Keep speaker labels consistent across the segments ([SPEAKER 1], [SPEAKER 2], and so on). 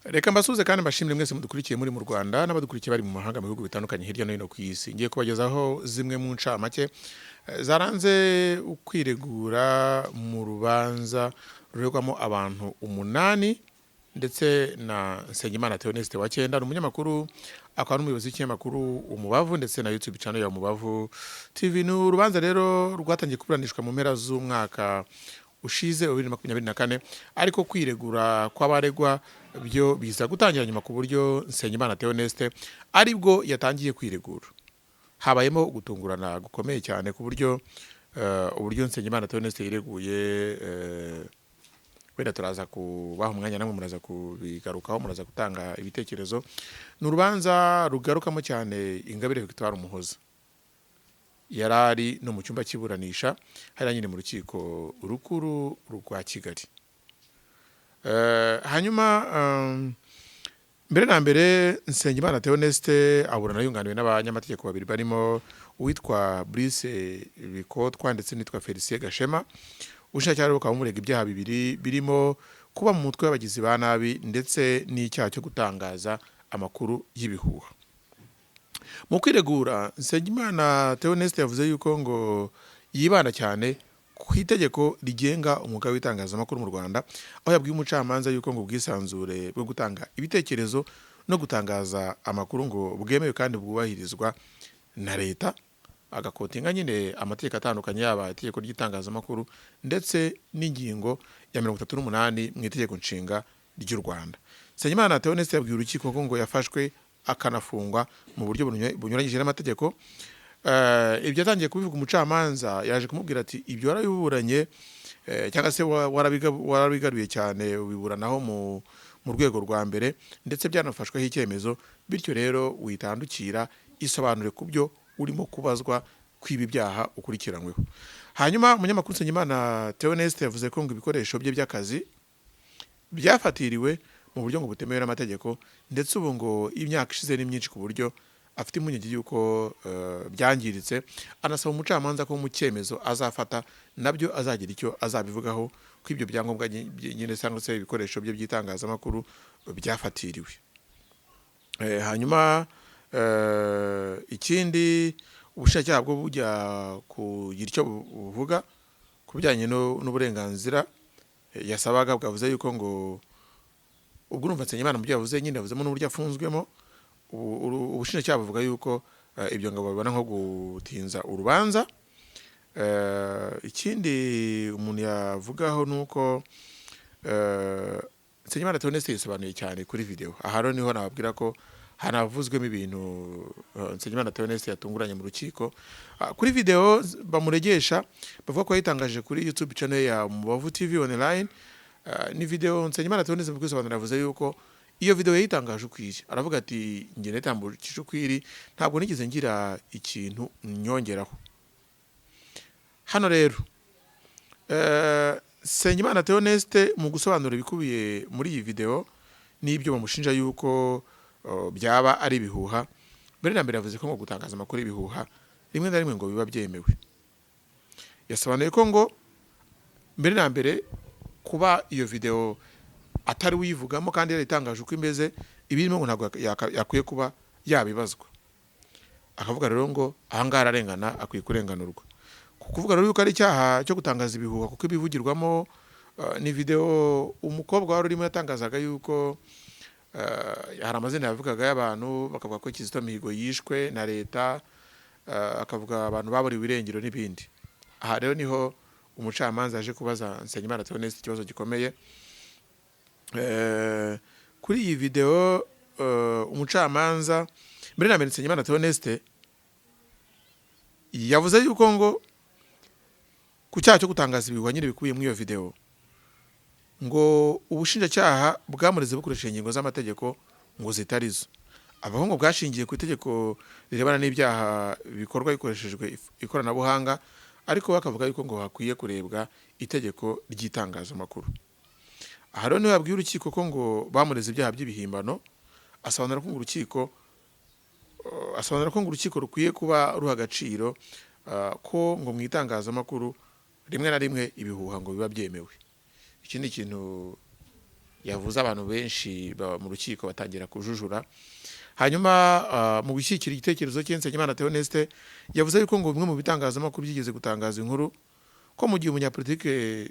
[SPEAKER 1] Reka mbasuhuze kandi mbashimire mwese mudukurikiye muri mu Rwanda n'abadukurikiye bari mu mahanga, mu bihugu bitandukanye hirya no hino ku isi. Ngiye kubagezaho zimwe mu ncamake zaranze ukwiregura mu rubanza ruregwamo abantu umunani ndetse na Nsengimana Theoneste wa cyenda. Ni umunyamakuru akaba n'umuyobozi w'ikinyamakuru Umubavu ndetse na YouTube channel ya Umubavu TV. Ni urubanza rero rwatangiye kuburanishwa mu mpera z'umwaka ushize wa 2024, ariko kwiregura kw'abaregwa byo biza gutangira nyuma, ku buryo Nsengimana Theoneste aribwo yatangiye kwiregura. Habayemo gutungurana gukomeye cyane, ku buryo uburyo Nsengimana Theoneste yireguye, wenda turaza kubaha umwanya namwe muraza kubigarukaho, muraza gutanga ibitekerezo. Ni urubanza rugarukamo cyane Ingabire Victoire Umuhoza, yari ari no mu cyumba cy'iburanisha hariya nyine mu Rukiko Rukuru rwa Kigali. Hanyuma mbere na mbere Nsengimana Theoneste aburana yunganiwe n'abanyamategeko babiri barimo uwitwa Brice Bikotwa ndetse n'uwitwa Felicien Gashema. Ubushinjacyaha bukaba bumurega ibyaha bibiri birimo kuba mu mutwe w'abagizi ba nabi ndetse n'icyaha cyo gutangaza amakuru y'ibihuha. Mu kwiregura, Nsengimana Theoneste yavuze yuko ngo yibanda cyane ku itegeko rigenga umwuga w'itangazamakuru mu Rwanda, aho yabwiye umucamanza yuko ngo ubwisanzure bwo gutanga ibitekerezo no gutangaza amakuru ngo bwemewe kandi bwubahirizwa na leta, agaquotinga nyine amategeko atandukanye, yaba itegeko ry'itangazamakuru ndetse n'ingingo ya 38 mu Itegeko Nshinga ry'u Rwanda. Nsengimana Theoneste yabwiye urukiko ko ngo yafashwe akanafungwa mu buryo bunyuranyije n'amategeko. Ibyo yatangiye kubivuga, umucamanza yaje kumubwira ati: "Ibyo warabiburanye cyangwa se warabigaruye cyane, ubiburanaho mu rwego rwa mbere, ndetse byanafashweho icyemezo. Bityo rero witandukira, isobanure ku byo urimo kubazwa kw'ibi byaha ukurikiranyweho." Hanyuma umunyamakuru Nsengimana Theoneste yavuze ko ngo ibikoresho bye by'akazi byafatiriwe mu buryo ngo butemewe n'amategeko, ndetse ubu ngo imyaka ishize ni myinshi, ku buryo afite impungenge y'uko byangiritse. Anasaba umucamanza ko mu cyemezo azafata nabyo azagira icyo azabivugaho ko ibyo byangombwa nyine cyangwa se ibikoresho bye by'itangazamakuru byafatiriwe. Hanyuma ikindi, ubushinjacyaha bwo bujya kugira icyo buvuga ku bijyanye n'uburenganzira yasabaga, bwavuze yuko ngo ubwo urumva Nsengimana mu byo yavuze nyine yavuzemo n'uburyo afunzwemo. Ubushinjacyaha buvuga yuko ibyo ngo babibona nko gutinza urubanza. Ikindi umuntu yavugaho ni uko Nsengimana Theoneste yisobanuye cyane kuri video. Aha rero niho nababwira ko hanavuzwemo ibintu Nsengimana Theoneste yatunguranye mu rukiko. Kuri video bamuregesha, bavuga ko yayitangaje kuri YouTube channel ya Mubavu TV Online. Ni video Nsengimana Theoneste mu kwisobanura yavuze yuko iyo video yayitangaje uko iri. Aravuga ati: "Njye nayitambukije uko iri, ntabwo nigeze ngira ikintu nyongeraho." Hano rero Nsengimana Theoneste mu gusobanura ibikubiye muri iyi video n'ibyo bamushinja yuko byaba ari ibihuha, mbere na mbere yavuze ko ngo gutangaza amakuru y'ibihuha rimwe na rimwe ngo biba byemewe. Yasobanuye ko ngo mbere na mbere kuba iyo video atari uyivugamo kandi yaritangaje uko imeze, ibirimo ngo ntabwo yakwiye kuba yabibazwa. Akavuga rero ngo ahangaha ararengana, akwiye kurenganurwa. Ku kuvuga rero yuko ari icyaha cyo gutangaza ibihuha, kuko ibivugirwamo ni video umukobwa wari urimo yatangazaga yuko hari amazina yavugaga y'abantu, bakavuga ko Kizito Mihigo yishwe na leta, akavuga abantu baburiwe irengero n'ibindi. Aha rero niho umucamanza yaje kubaza Nsengimana Theoneste ikibazo gikomeye. Kuri iyi video umucamanza, mbere na mbere Nsengimana Theoneste yavuze yuko ngo ku cyaha cyo gutangaza ibihuha nyine bikubiye muri iyo video, ngo ubushinjacyaha bwamureze bukoresheje ingingo z'amategeko ngo zitari zo. Avuga ngo bwashingiye ku itegeko rirebana n'ibyaha bikorwa bikoreshejwe ikoranabuhanga, ariko bakavuga yuko ngo hakwiye kurebwa itegeko ry'itangazamakuru. Aha rero niho yabwiye urukiko ko ngo bamureze ibyaha by'ibihimbano, asobanura ko ngo urukiko rukwiye kuba ruha agaciro ko ngo mu itangazamakuru rimwe na rimwe ibihuha ngo biba byemewe. Iki ni ikintu Yavuze abantu benshi mu rukiko batangira kujujura. Hanyuma mu gushyigikira igitekerezo cye, Nsengimana Theoneste yavuze yuko ngo bimwe mu bitangazamakuru byigeze gutangaza inkuru ko mu gihe umunyapolitike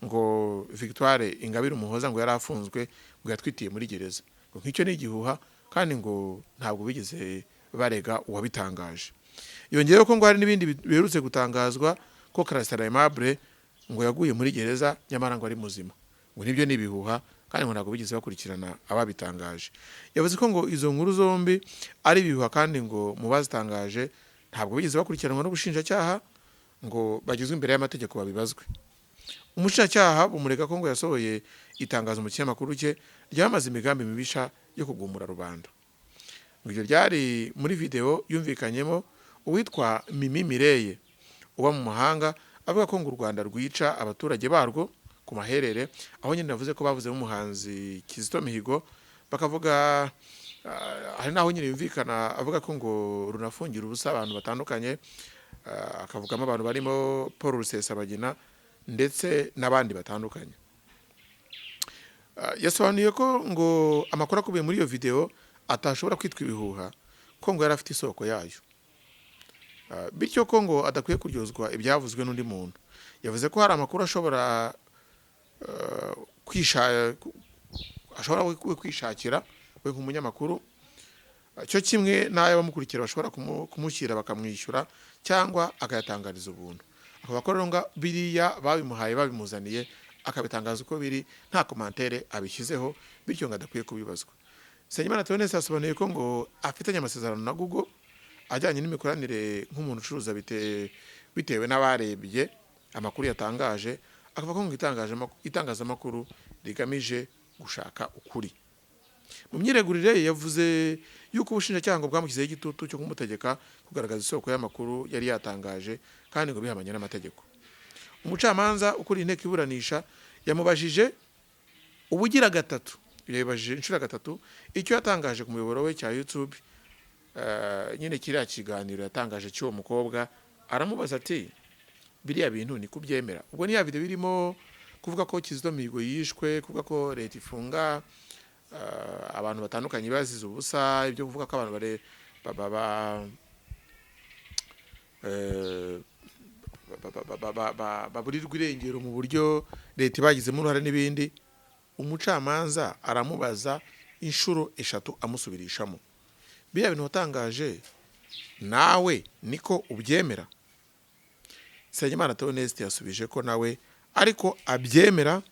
[SPEAKER 1] ngo Victoire Ingabire Umuhoza ngo yari afunzwe, ngo yatwitiye muri gereza, ngo nk'icyo ni igihuha kandi ngo ntabwo bigeze barega uwabitangaje. Yongeyeho ko ngo hari n'ibindi biherutse gutangazwa ko Karasira Aimable ngo yaguye muri gereza nyamara ngo ari muzima, ngo nibyo ni ibihuha kandi ngo ntabwo bigeze bakurikirana ababitangaje. Yavuze ko ngo izo nkuru zombi ari ibihuha kandi ngo mu bazitangaje ntabwo bigeze bakurikiranwa n'ubushinjacyaha ngo bagezwe imbere y'amategeko babibazwe. Umushinjacyaha bumurega ko ngo yasohoye itangazo mu kinyamakuru cye ryamaze imigambi mibisha yo kugumura rubanda. Ngo iryo ryari muri video yumvikanyemo uwitwa Mimi Mireye uba mu mahanga avuga ko ngo u Rwanda rwica abaturage barwo ku maherere, aho nyine navuze ko bavuze umuhanzi Kizito Mihigo, bakavuga hari naho nyine yumvikana avuga ko ngo runafungira ubusa abantu batandukanye, akavugamo abantu barimo Paul Rusesabagina ndetse n'abandi batandukanye. Yasobanuye ko ngo amakuru akubiye muri iyo video atashobora kwitwa ibihuha, ko ngo yari afite isoko yayo, bityo ko ngo adakwiye kuryozwa ibyavuzwe n'undi muntu. Yavuze ko hari amakuru ashobora ashobora we kwishakira we nk'umunyamakuru, cyo kimwe n'ayo abamukurikira bashobora kumushyira bakamwishyura cyangwa akayatangariza ubuntu. Akaba ko rero ngo biriya babimuhaye, babimuzaniye, akabitangaza uko biri nta commentaire abishyizeho, bityo ngo adakwiye kubibazwa. Nsengimana Theoneste yasobanuye ko ngo afitanye amasezerano na Google ajyanye n'imikoranire nk'umuntu ucuruza bitewe n'abarebye amakuru yatangaje, akavuga ko ngo itangazamakuru rigamije gushaka ukuri. Mu myiregurire ye yavuze yuko ubushinjacyaha ngo bwamushyizeho igitutu cyo kumutegeka kugaragaza isoko y'amakuru yari yatangaje kandi ngo bihabanye n'amategeko. Umucamanza ukuriye inteko iburanisha yamubajije ubugira gatatu, yabibajije inshuro gatatu, icyo yatangaje ku muyoboro we cya YouTube, nyine kiriya kiganiro yatangaje cy'uwo mukobwa. Aramubaza ati: "Biriya bintu ni kubyemera?" Ubwo ni ya video birimo kuvuga ko Kizito Mihigo yishwe, kuvuga ko leta ifunga abantu batandukanye bazize ubusa, ibyo kuvuga ko abantu bare ba, ba, ba, eh, ba- ba- ba- ba- ba- baburirwa irengero mu buryo leta ibagizemo uruhare n'ibindi. Umucamanza aramubaza inshuro eshatu amusubirishamo: "Biriya bintu watangaje nawe niko ubyemera?" Nsengimana Theoneste yasubije ko nawe ariko abyemera,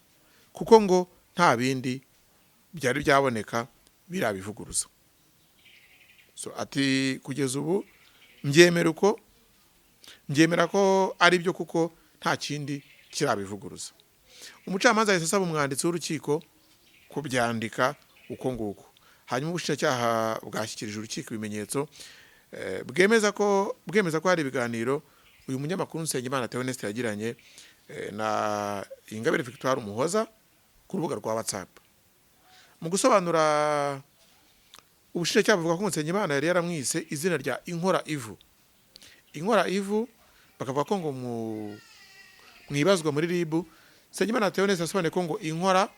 [SPEAKER 1] kuko ngo nta bindi byari byaboneka birabivuguruza. So ati: "Kugeza ubu mbyemera uko mbyemera ko ari byo, kuko nta kindi kirabivuguruza." Umucamanza yahise asaba umwanditsi w'urukiko kubyandika uko nguko. Hanyuma ubushinjacyaha bwashyikirije urukiko ibimenyetso bwemeza ko hari ibiganiro uyu munyamakuru Nsengimana Theoneste yagiranye na Ingabire Victoire Umuhoza ku rubuga rwa WhatsApp. Mu gusobanura, ubushinjacyaha buvuga ko Nsengimana yari yaramwise izina rya Inkora Ivu. Inkora Ivu bakavuga ko ngo mu ibazwa muri RIB, Nsengimana Theoneste yasobanuye ko ngo inkora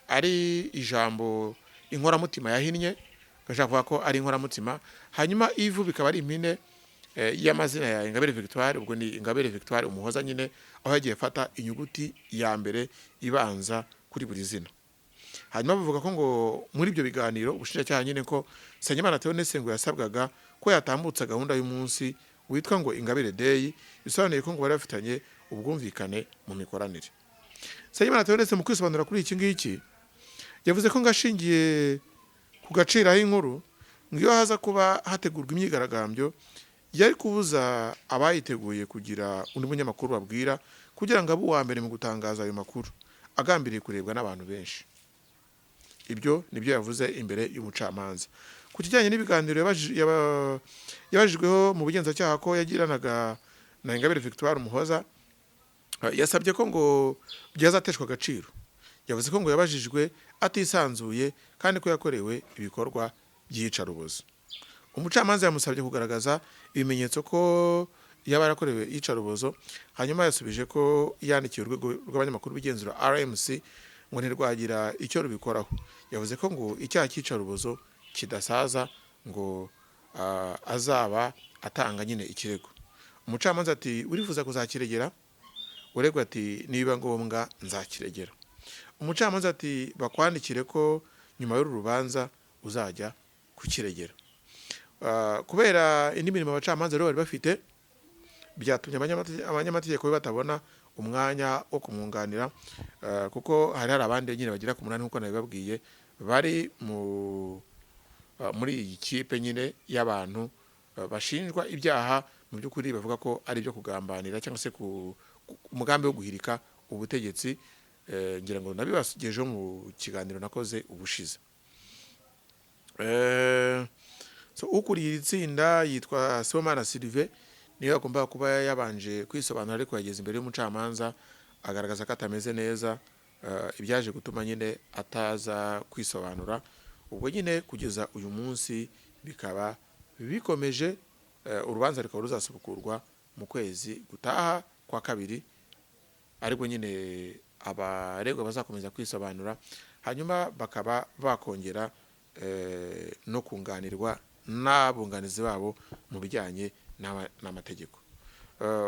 [SPEAKER 1] ari ijambo inkoramutima yahinnye, agashaka kuvuga ko ari inkoramutima, hanyuma ivu bikaba ari impine y'amazina ya Ingabire Victoire. Ubwo ni Ingabire Victoire Umuhoza nyine, aho yagiye afata inyuguti ya mbere ibanza kuri buri zina. Hanyuma bavuga ko ngo muri ibyo biganiro, ubushinjacyaha nyine, ko Nsengimana Theoneste ngo yasabwaga ko yatambutsa gahunda y'umunsi witwa ngo Ingabire Day, bisobanuye ko ngo bari bafitanye ubwumvikane mu mikoranire. Nsengimana Theoneste mu kwisobanura kuri iki ngiki yavuze ko ngo ashingiye ku gaciro aho inkuru, ngo iyo haza kuba hategurwa imyigaragambyo yari kubuza abayiteguye kugira undi munyamakuru babwira, kugira ngo abe uwa mbere mu gutangaza ayo makuru agambiriye kurebwa n'abantu benshi. Ibyo nibyo yavuze imbere y'umucamanza. Ku kijyanye n'ibiganiro yabajijweho mu bugenzacyaha ko yagiranaga na Ingabire Victoire Umuhoza, yasabye ko ngo byazateshwa agaciro. Yavuze ko ngo yabajijwe atisanzuye kandi ko yakorewe ibikorwa by'iyicarubozo. Umucamanza yamusabye kugaragaza ibimenyetso ko yaba yarakorewe iyicarubozo. Hanyuma yasubije ko yandikiye urwego rw'abanyamakuru b'igenzura RMC. ngo ntirwagira icyo rubikoraho. Yavuze ko ngo icyaha cy'iyicarubozo kidasaza, ngo azaba atanga nyine ikirego. Umucamanza ati: "Urifuza kuzakiregera?" Uregwa ati: "Niba ngombwa nzakiregera." Umucamanza ati: "Bakwandikire ko nyuma y'uru rubanza uzajya kukiregera." Kubera indi mirimo abacamanza rero bari bafite, byatumye abanyamategeko be batabona umwanya wo kumwunganira, kuko hari abandi nyine bagera ku 8, nk'uko nabibabwiye, bari muri iyi kipe nyine y'abantu bashinjwa ibyaha mu by'ukuri bavuga ko ari ibyo kugambanira cyangwa se ku umugambi wo guhirika ubutegetsi. Ngira ngo nabibagejeho mu kiganiro nakoze ubushize. So ukuriye iri tsinda yitwa Sibomana Sylvain, niyo agomba kuba yabanje kwisobanura, ariko yageze imbere y'umucamanza agaragaza ko atameze neza, ibyaje gutuma nyine ataza kwisobanura. Ubwo nyine kugeza uyu munsi bikaba bikomeje, urubanza rukaba ruzasubukurwa mu kwezi gutaha kwa kabiri, ariko nyine abaregwa bazakomeza kwisobanura, hanyuma bakaba bakongera no kunganirwa n'abunganizi babo mu bijyanye n'amategeko.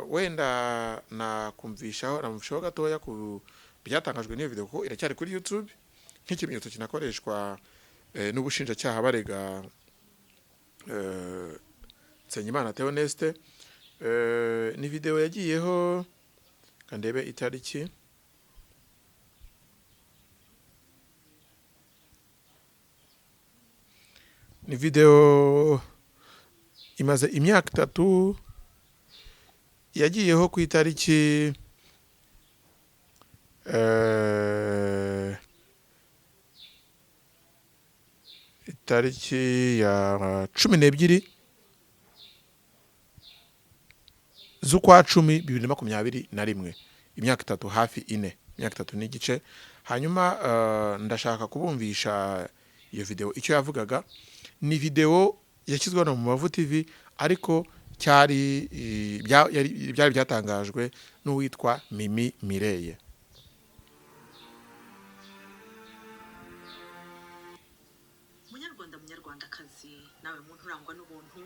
[SPEAKER 1] Wenda nakumvishaho gatoya ku byatangajwe n'iyo video, kuko iracyari kuri YouTube nk'ikimenyetso kinakoreshwa n'ubushinjacyaha barega Nsengimana Theoneste. Ni video yagiyeho, kandebe itariki, ni video imaze imyaka 3, yagiyeho ku itariki ya 12 z'ukwa 10 2021, imyaka 3, hafi 4, imyaka 3 n'igice. Hanyuma ndashaka kubumvisha iyo video icyo yavugaga. Ni video yashyizwe hano mu Mavu TV, ariko cyari byari byatangajwe n'uwitwa Mimi Mireye.
[SPEAKER 2] Munyarwanda, munyarwandakazi, nawe muntu urangwa n'ubuntu,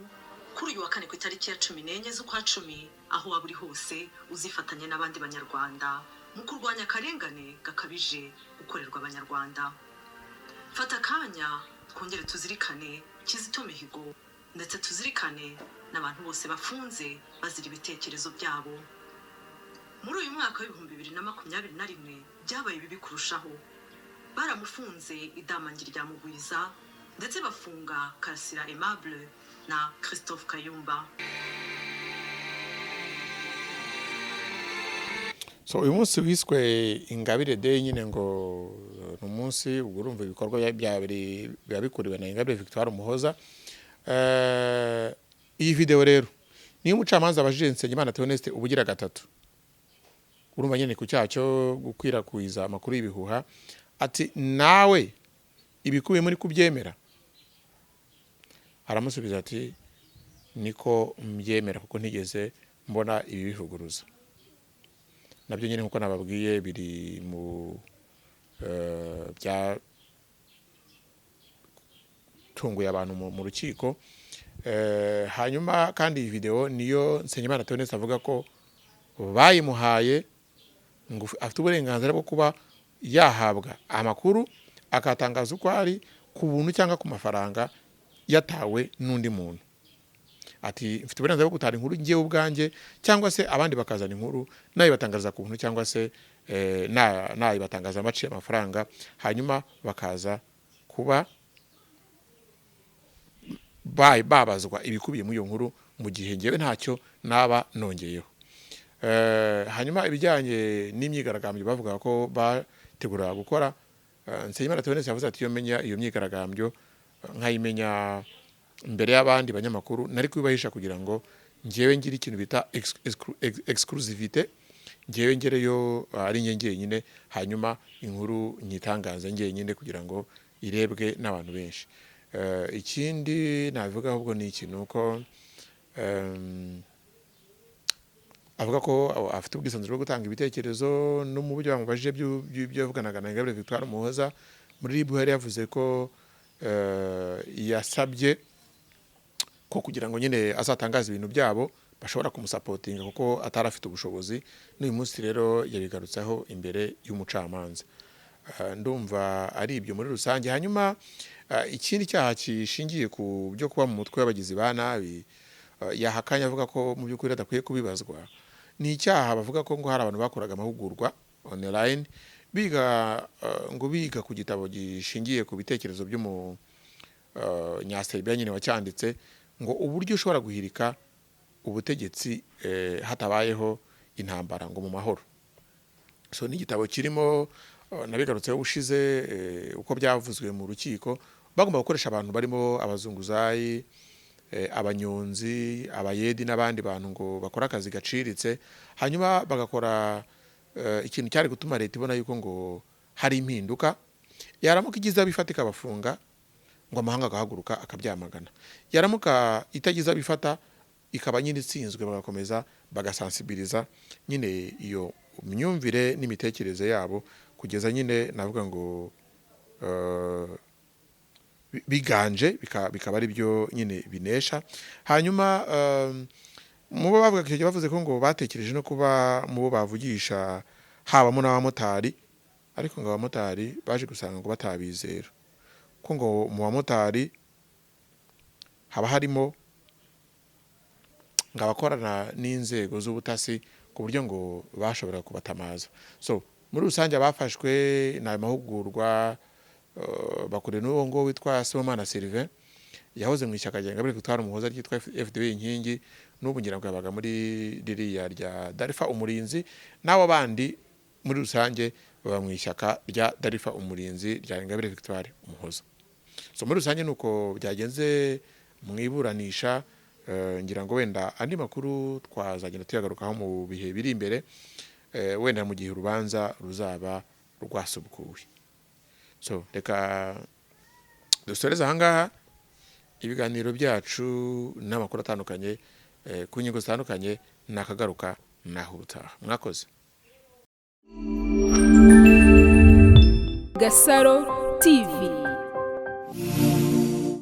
[SPEAKER 2] kuri uyu wa kane ku itariki ya 14 z'ukwa 10, aho waba uri hose uzifatanye n'abandi banyarwanda mu kurwanya akarengane gakabije gukorerwa abanyarwanda. Fata akanya twongere tuzirikane Kizito Mihigo, ndetse tuzirikane n'abantu bose bafunze bazira ibitekerezo byabo. Muri uyu mwaka wa 2021 byabaye bibi kurushaho. Baramufunze Idamangi rya Mugwiza, ndetse bafunga Karasira Aimable na Christophe Kayumba.
[SPEAKER 1] So uyu munsi wiswe Ingabire Day nyine, ngo ni umunsi, ubwo urumva ibikorwa biba bikuriwe na Ingabire Victoire Umuhoza. Iyi video rero niyo umucamanza abajije Nsengimana Theoneste ubugira gatatu, urumva nyine ku cyaha cyo gukwirakwiza amakuru y'ibihuha, ati: "Nawe ibikubiye muri kubyemera?" Aramusubiza ati: "Niko mbyemera, kuko ntigeze mbona ibibivuguruza." Nabyo nyine nkuko nababwiye biri mu byatunguye abantu mu rukiko. Hanyuma kandi iyi video niyo Nsengimana Theoneste avuga ko bayimuhaye, ngo afite uburenganzira bwo kuba yahabwa amakuru akatangaza uko ari, ku buntu cyangwa ku mafaranga, yatawe n'undi muntu. Ati: "Mfite uburenganzira bwo gutara inkuru njyewe ubwanjye, cyangwa se abandi bakazana inkuru, nayibatangariza ku buntu cyangwa se nayibatangaza baciye amafaranga, hanyuma bakaza kuba babazwa ibikubiye muri iyo nkuru mu gihe njyewe ntacyo naba nongeyeho." Hanyuma ibijyanye n'imyigaragambyo bavuga ko bateguraga gukora, Nsengimana Theoneste yavuze ati: "Iyo menya iyo myigaragambyo, nkayimenya mbere y'abandi banyamakuru, nari kubibahisha kugira ngo njyewe ngire ikintu bita exclusivité, njyewe ngereyo ari njye njyenyine, hanyuma inkuru nyitangaze njyenyine kugira ngo irebwe n'abantu benshi." Ikindi nabivuga ahubwo ni iki, ni uko Avuga ko afite ubwisanzure bwo gutanga ibitekerezo, no mu buryo bamubajije by'ibyo yavuganaga na Ingabire Victoire Umuhoza muri RIB, yari yavuze ko yasabye ko kugira ngo nyine azatangaze ibintu byabo bashobora kumusapotinga kuko atari afite ubushobozi. N'uyu munsi rero yabigarutseho imbere y'umucamanza. Ndumva ari ibyo muri rusange. Hanyuma ikindi cyaha kishingiye ku byo kuba mu mutwe w'abagizi ba nabi, yahakanye avuga ko mu by'ukuri adakwiye kubibazwa, ni icyaha bavuga ko ngo hari abantu bakoraga amahugurwa online biga, ngo biga ku gitabo gishingiye ku bitekerezo by'umu nyaserbia nyine wacyanditse, ngo uburyo ushobora guhirika ubutegetsi hatabayeho intambara, ngo mu mahoro. So ni igitabo kirimo, nabigarutseho ubushize, uko byavuzwe mu rukiko, bagomba gukoresha abantu barimo abazunguzayi, abanyonzi, abayedi n'abandi bantu ngo bakora akazi gaciritse, hanyuma bagakora ikintu cyari gutuma leta ibona yuko ngo hari impinduka. Yaramuka igize abifata ikabafunga, ngo amahanga agahaguruka akabyamagana. Yaramuka itagize abifata, ikaba nyine itsinzwe, bagakomeza bagasansibiliza nyine iyo myumvire n'imitekerereze yabo kugeza nyine navuga ngo biganje, bikaba ari byo nyine binesha. Hanyuma mu bo bavuga icyo gihe, bavuze ko ngo batekereje no kuba mu bo bavugisha habamo n'abamotari, ariko ngo abamotari baje gusanga ngo batabizera, ko ngo mu bamotari haba harimo ngo abakorana n'inzego z'ubutasi, ku buryo ngo bashobora kubatamaza. So muri rusange abafashwe ni ayo mahugurwa, bakuriwe n'uwo ngo witwa Sibomana Sylvain, yahoze mu ishyaka rya Ingabire Victoire Umuhoza ryitwa FDU Inkingi, n'ubu ngira ngo yabaga muri ririya rya Darifa Umurinzi, n'abo bandi muri rusange baba mu ishyaka rya Darifa Umurinzi rya Ingabire Victoire Umuhoza. So muri rusange nuko byagenze mu iburanisha. Ngira ngo wenda andi makuru twazagenda tuyagarukaho mu bihe biri imbere, wenda mu gihe urubanza ruzaba rwasubukuwe. So reka dusoreze ahangaha ibiganiro byacu n'amakuru atandukanye ku ngingo zitandukanye. Nakagaruka naho ubutaha, mwakoze.
[SPEAKER 3] Gasaro TV.